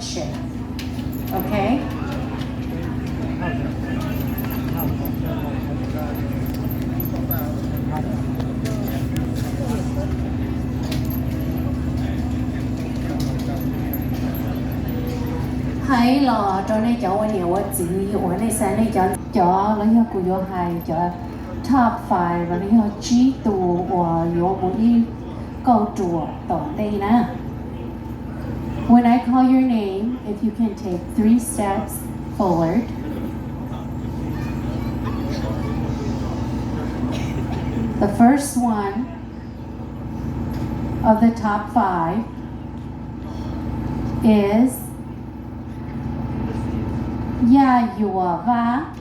Okay. Hais los rau nej cov ua niam ua txiv uas nej xav nej cov, cov los yog kuv yuav hais cov top five los yog tsib tus uas yuav mus ib kauj ruam tom ntej na. When I call your name, if you can take three steps forward. The first one of the top five is Yaj Yuam Vaj.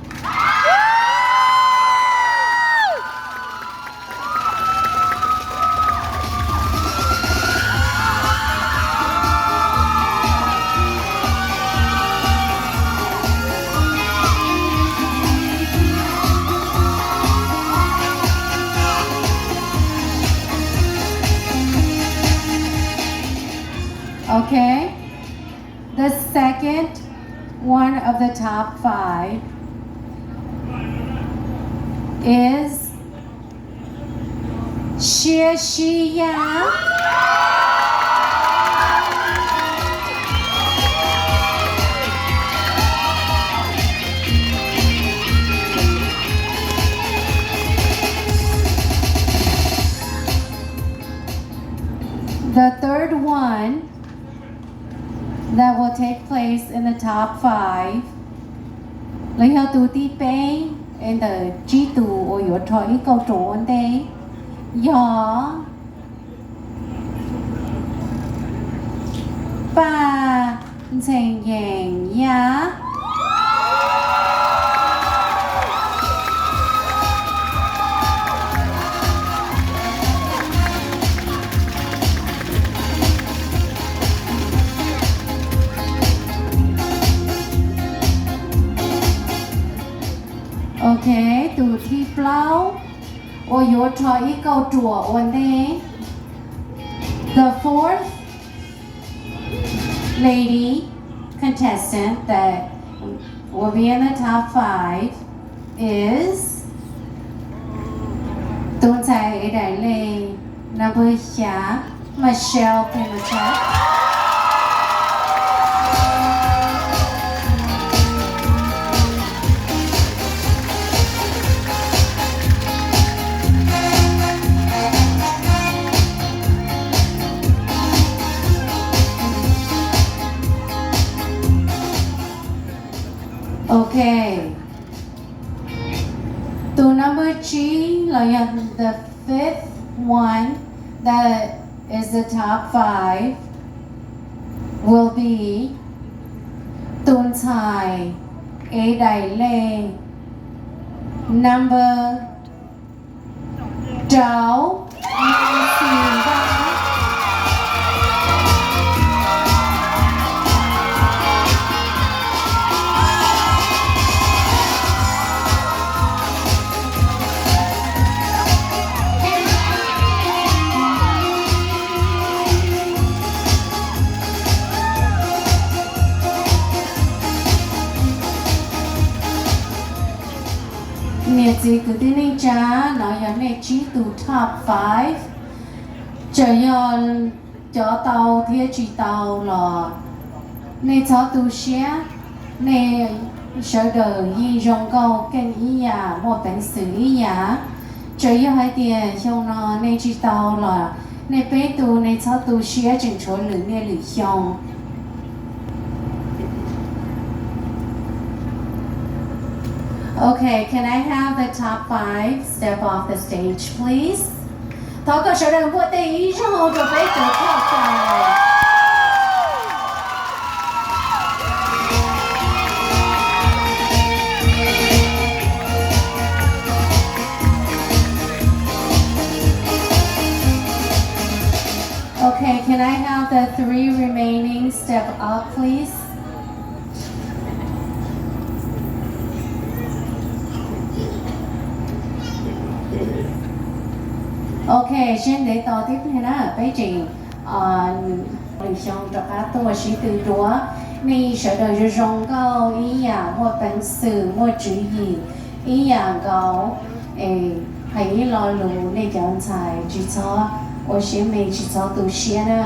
Okay. The second one of the top five is Siab Sib Yaj. The third one that will take place in the top five, los yog tus thib peb ntawm tsib tus uas yuav rho ib kauj ruam ua ntej, yog Paj Ntxhee Yees Yaj. Ok, tus thib plaub uas yuav rho ib kauj ruam ua ntej. The fourth lady contestant that will be in the top five is tus ntxhais ev daim lej number xya, Michelle Pemberton. Ok. Tus number tsib los yog the fifth one that is the top five will be tus ntxhais ev daim lej number rau Nancy Vaj. Niam txiv kwv tij neej tsa, no yog nej tsib tus top five. Txawm yog cov tau thiab tsis tau los nej txhob tu siab, nej sawv daws yeej zoo nkauj keej ib yam, muaj peev xwm ib yam. Txawm yog hais tias xyoo no nej tsis tau los nej peb tus nej txhob tu siab, tseem tshuav lwm niaj lwm xyoo. Okay, can I have the top five step off the stage, please? Thov kom sawv daws npuaj tej ib zaug rau peb cov top five. Okay, can I have the three remaining step up, please? Ok, siab ntev tos tib pliag na, peb tseem lwm xyoo rov qab tuaj sib tw dua. Nej sawv daws zoo zoo nkauj ib yam, muaj peev xwm, muaj tswv yim ib yam nkaus. Hais ib lo lus, nej cov ntxhais tsis txhob ua siab me, tsis txhob tu siab na.